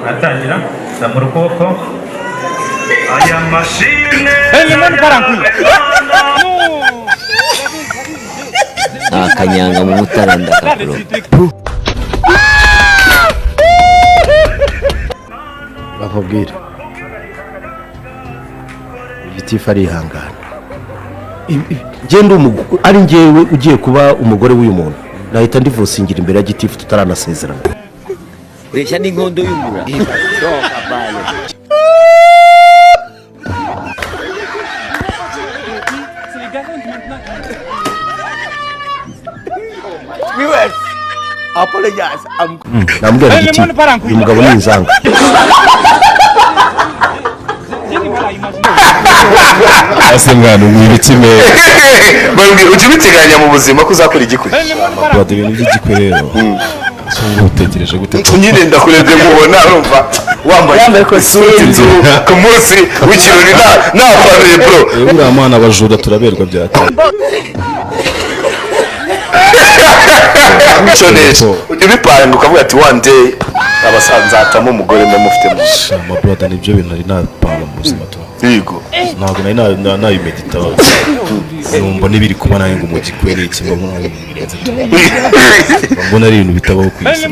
Atangira zamura ukuboko. Aya mashine. Akanyanga mu mutara ndakakuroga. Bakubwira gitifu arihangana. Ngende ari njyewe ugiye kuba umugore w'uyu muntu, nahita ndivusingira imbere ya gitifu tutaranasezerana. Ureshya n'inkondo y'umura. Toka pale. Namubwira gitifu, uyu mugabo ni inzanga. Ase mwana, ubu ibiki meza? Bambwira, ujya ubiteganya mu buzima ko uzakora igikwe? Brother, ibintu by'igikwe rero so ngo utegereje gute? Nyine ndakurebye nkubona, urumva wambaye isuti inzu ku munsi w'ikirori napanuye, bro. Uriya mwana, abajura turaberwa byateye. Mico neza, ujya ubipanga ukavuga ati "One day abasanzatamo umugore mba mufite mu" Ma brother, nibyo bintu nari napanga mu buzima tu. Ntabwo nari nabimedita, numva n'ibiri kuba nawe ngo mu gikwe ni iki, mbona ari ibintu birenze tu. Mbona ari ibintu bitabaho ku isi.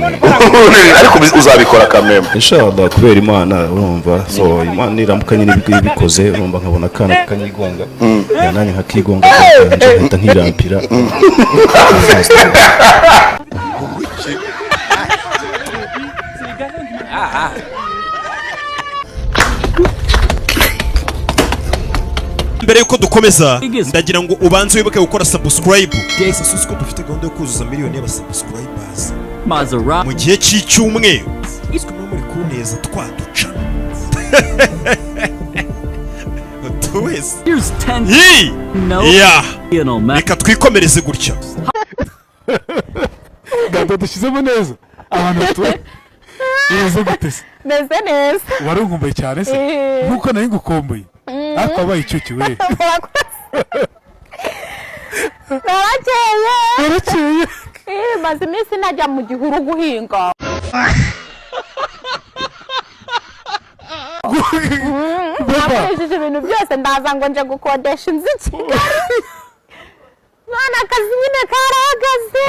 Ariko uzabikora kameme? Inshallah, kubera Imana, urumva, so Imana niramuka nyine ibikoze, urumva, nkabona akana kakanyigonga, ya nanjye nkakigonga kanje, nkahita nkirampira. Mbere yuko dukomeza, ndagira ngo ubanze wibuke gukora subscribe. Sasa ko dufite gahunda yo kuzuza miliyoni y'abasubscribers mu gihe cy'icyumweru, siko muba muri kuneza twaduca utu wese. Yi! Ya, reka twikomereze gutya. Dada, dushyizemo neza abantu batuye. Bimeze gute se? Meze neza. Wari unkumbuye cyane se? Eh. Nkuko nari ngukumbuye, ariko wabaye icyuki we. Narakeye. Warakeye. Eh, maze iminsi najya mu gihuru guhinga. Nakoresheje ibintu byose, ndaza ngo nje gukodesha inzu i Kigali, none akazi nyine karahagaze.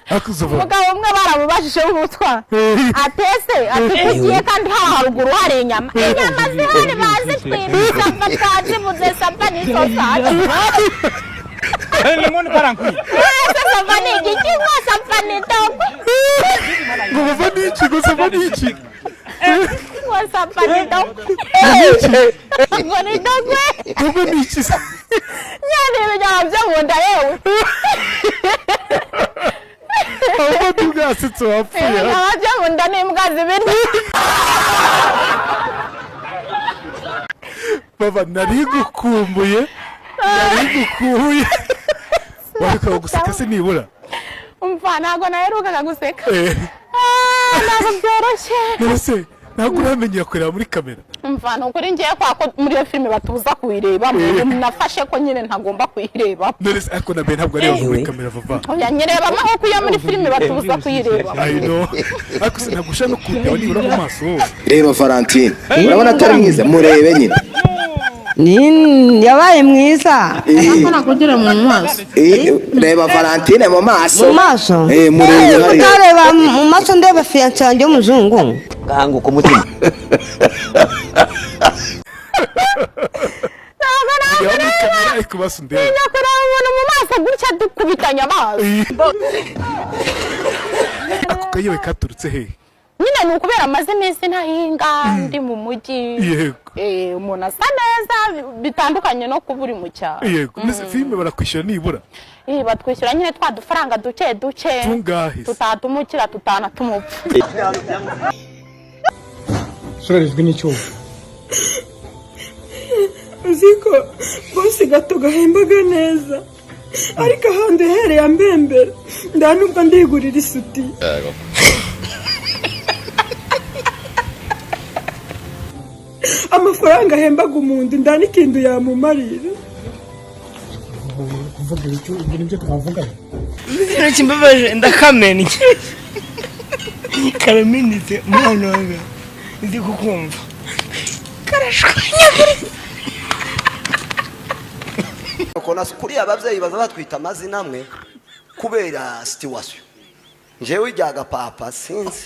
Ariko uzuba. Umugabo umwe baramubajije w'umutwa atese, ati kugiye kandi hano haruguru hari inyama, inyama zihari bazitwimye, ça va, twazibuze, ça va ni sausage. Ese ça va ni igiki? Ngo ça va ni dogwe. Ngo bava n'iki? Ngo ça va n'iki? Ngo ça va ni dogwe, ngo ni dogwe. Dogwe n'iki se? Nyine ibinyama byo mu nda yewe. Ahubwo ntibwasetse, wapfuye. Ibinyama byo mu nda n'imbwa zibirya. Baba, nari gukumbuye, nari gukumbuye. Wareka guseka se nibura? Umva, ntabwo naherukaga guseka. Eh. Ah, ntabwo byoroshye. None se ntabwo uramenyera kureba muri kamera? Umva, ni ukuri ngiye kwa ko muri iyo filime batubuza kuyirebamo, nafashe ko nyine ntagomba kuyirebamo. None se ariko na mbere ntabwo areba muri kamera, vava? Oya, nyirebamo kuko iyo muri filime batubuza kuyirebamo. I know, ariko se ntabwo ushaka no kundeba nibura mu maso wowe? Reba Valentine, urabona atari mwiza? Murebe nyine. Yabaye mwiza. Nakugera mu maso. Reba Valentine mu maso. Mu maso? Murebe hariya. Utareba mu maso, ndeba fiancé yanjye w'umuzungu. Gahanguka umutima. Ntabwo Reba muri nakureba. kamera, ariko basi undebe. Ntinya kureba umuntu mu maso gutya dukubitanye amaso. Ako kayewe katurutse hehe? Nyine ni ukubera amaze iminsi ntahinga, ndi mu mujyi. Yego. Eh, umuntu asa neza bitandukanye no kuba uri mu cyaro. Yego. Mbese filime barakwishyura nibura? Eh, batwishyura nyine twa dufaranga duke duke. Tungahe se? Tutatumukira, tutanatumupfa. Surarizwa n'icyuma. Uzi ko bose gato gahembaga neza, ariko ahandi uhereye ambembera nda nubwo ndigurira isuti. Amafaranga ahembaga umuntu nda n'ikintu yamumarira. Kuvuga icyo ibyo nibyo twavuganye. Ikintu kimbabaje, ndakamennye, karamenetse. Umwana wawe ndi kukumva karashwanyaguritse. Kona kuriya ababyeyi baza batwita amazina amwe kubera situation. Njyewe ijyaga papa sinzi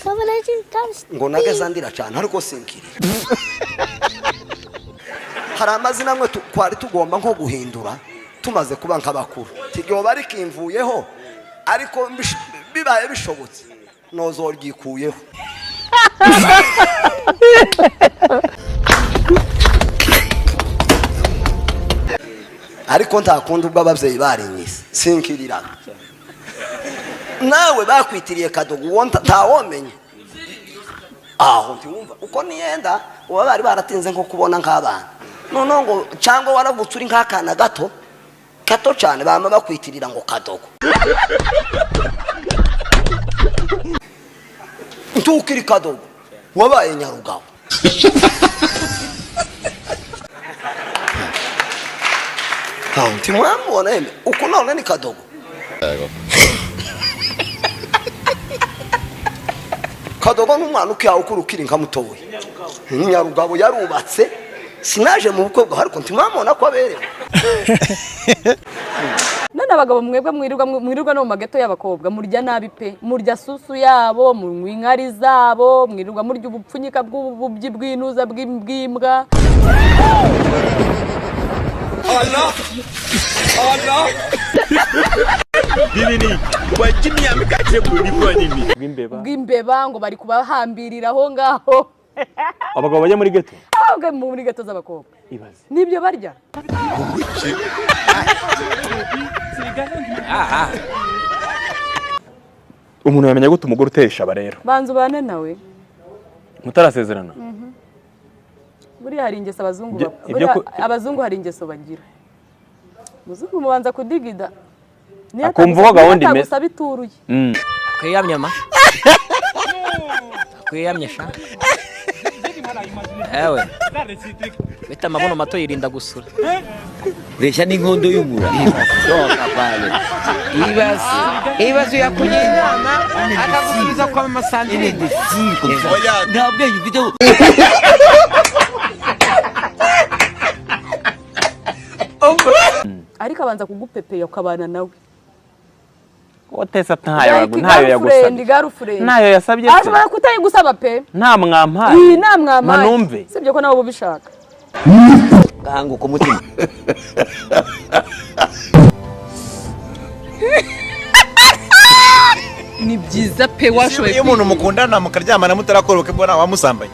ngo nageze ndira cyane, ariko sinkiri. Hari amazina amwe twari tugomba nko guhindura tumaze kuba nk'abakuru, tiryoba rikimvuyeho, ariko bibaye bishobotse nozoryikuyeho. Ariko ntakunda ubwo ababyeyi barinyise sinkirira. Nawe bakwitiriye Kadogo, uwo ntawomenya aho ntiwumva uko niyenda uba bari baratinze nko kubona nk'abana, noneho ngo cyangwa waravutse uri nk'akana gato gato cyane, bama bakwitirira ngo Kadogo. Ntukiri Kadogo, wabaye Nyarugabo. Ntimwamubona yeme uku none ni Kadogo. Kadogo n'umwana ukiyawe ukura ukiri nka mutoya. Nyarugabo yarubatse, sinaje mu bukwe bwawe, ariko ntimwamubona ko aberewe. None abagabo mwebwe mwirirwa no mu mageto y'abakobwa, murya nabi pe, murya susu yabo, munywa inkari zabo, mwirirwa murya ubupfunyika bw'ububyi bw'inuza bw'imbwa. Allah Allah. Binini wajimya kuri nini bw'imbeba ngo bari kubahambirira aho ngaho. Abagabo bajya muri ghetto, abagabo muri ghetto z'abakobwa ibaze nibyo barya. Umuntu yamenya gute umugore utesha aba rero? Banza ubane nawe mutarasezerana. Buriya hari ingeso abazungu, abazungu hari ingeso bagira. Muzungu mubanza kudigida akumva uko gahunda imeze, atagusaba ituruye. Akwiyamye ma, akwiyamye sha. Ewe bita amabuno mato yirinda gusura. Ureshya n'inkondo y'umura. Ibibazo yakugira inama akagusubiza kwa mama Sandrine. Nta bwenge ufite. Ariko abanza kugupepeya ukabana nawe. Otesa ntayo yagusabye. Ntayo yasabye. Ashobora kutayigusaba pe. Nta mwampaye. Iyi nta mwampaye. Manumve. Sibyo ko nawe ubishaka. Gahanguka umutima. Ni byiza pe washoboye. Iyo umuntu mukundana mukaryamana mutarakora ubukwe mbona wamusambanye.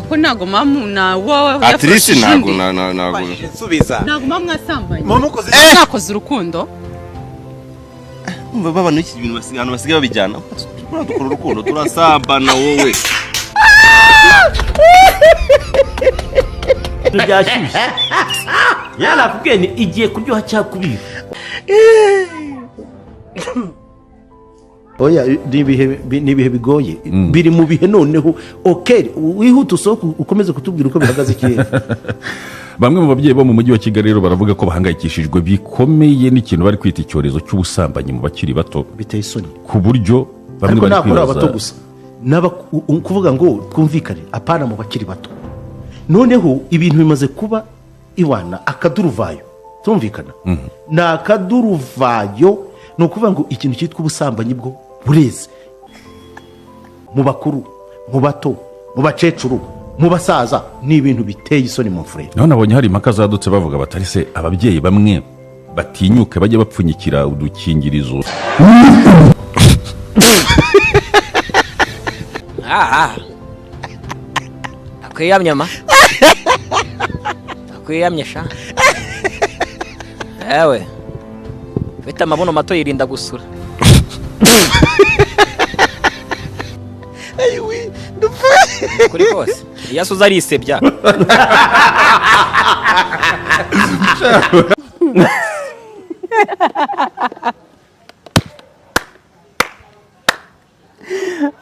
Ko ntago mamu na wowe. At least ntago ntago. Nsubiza. Ntago mamu mwasambanye. Mwamukoze. Mwakoze urukundo. Umva baba n'iki bintu abantu basigaye babijyana. Dukora urukundo turasambana wowe. Byashyushye. Yarakubwiye ni igiye kuryoha cyakubira. Oya ni ibihe bigoye, biri mu bihe noneho. Okay, wihute usohoke ukomeze kutubwira uko bihagaze ikirere. Bamwe mu babyeyi bo mu mujyi wa Kigali rero baravuga ko bahangayikishijwe bikomeye n'ikintu bari kwita icyorezo cy'ubusambanyi mu bakiri bato. Biteye isoni. Ku buryo bamwe bari kwibaza abato gusa. Kuvuga ngo twumvikane apana mu bakiri bato. Noneho ibintu bimaze kuba iwana akaduruvayo. Tumvikana. Ni akaduruvayo, ni ukuvuga ngo ikintu cyitwa ubusambanyi bwo bureze mu bakuru, mu bato, mu bacecuru, mu basaza, ni ibintu biteye isoni mu mfurere. Naho nabonye hari impaka zadutse bavuga batari se ababyeyi bamwe batinyuke bajye bapfunyikira udukingirizo. Akwiyamye ma, akwiyamye sha. Ewe bita amabuno mato yirinda gusura. Kuri kose iyo asuze arisebya.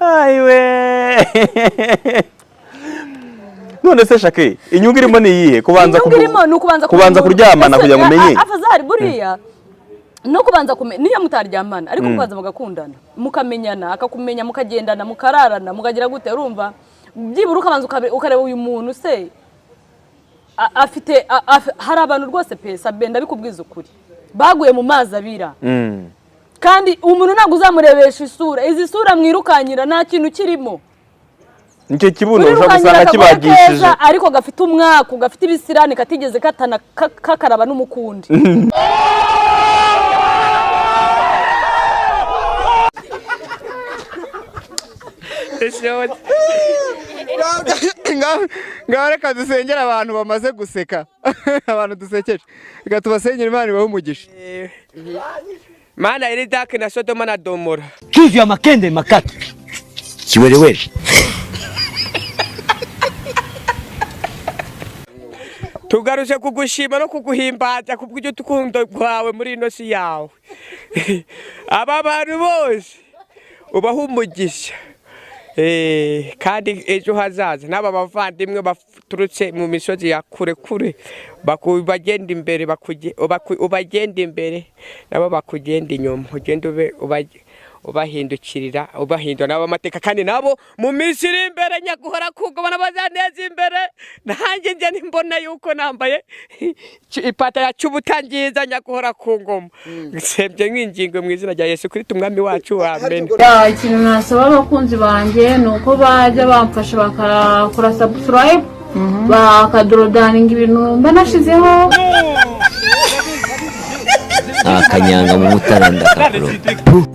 Ayiwe. None se Shake, inyungu irimo ni iyihe? Kubanza kuryamana kugira ngo umenye. Afazari buriya No kubanza kumenya niyo mutaryamana, ariko kubanza mugakundana, mukamenyana, akakumenya, mukagendana, mukararana, mukagira gute, urumva byibura ukabanza ukareba uyu muntu se afite hari abantu rwose pe Sabe, ndabikubwiza ukuri, baguye mu mazi abira. Kandi umuntu ntabwo uzamurebesha isura, izi sura mwirukanyira nta kintu kirimo. Nicyo kibuno ushobora Wirukankira gusanga akagore kibagishije. keza, ariko gafite umwaku, gafite ibisirani, katigeze katana kakaraba n'umukundi. Ngaho reka dusengere abantu bamaze guseka, abantu dusekeje, reka tubasengere Imana ibahe umugisha. Mana iri dake na Sodoma na Domora. Kivu ya makende makatu kiwerewere. Tugaruje kugushima no kuguhimbaza kubw'urukundo rwawe muri ino si yawe. Aba bantu bose ubaha umugisha. Kandi ejo hazaza n'aba bavandimwe baturutse mu misozi ya kure kure bagenda imbere, ubagenda imbere nabo bakugenda inyuma, ugenda ube ubahindukirira, ubahindura nabo amateka, kandi nabo mu minsi iri imbere nyaguhora kugobana bazaneza imbere. Nanjye njye nimbona yuko nambaye ipataro ya cy'ubutangiza nyaguhora ku ngoma, nsebye nk'ingingo mu izina rya Yesu Kristo umwami wacu, amen. Ikintu nasaba abakunzi banjye ni uko bajya bamfasha bakakora subscribe, bakadorodaninga ibintu mba nashizeho. Akanyanga mu mutara ndakakuro.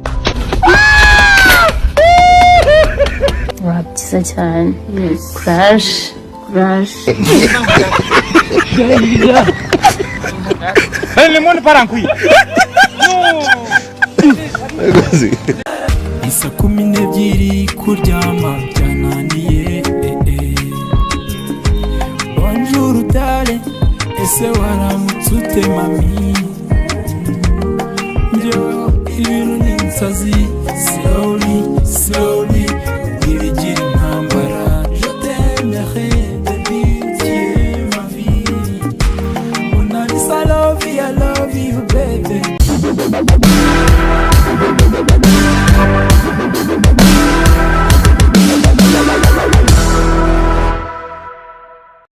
Byiza cyane, kuraje kuraje. Isa 12 kuryama byananiye. Bonjour dale, ese waramutse ute mami? Njyewe ibintu ni insazi, slowly slowly.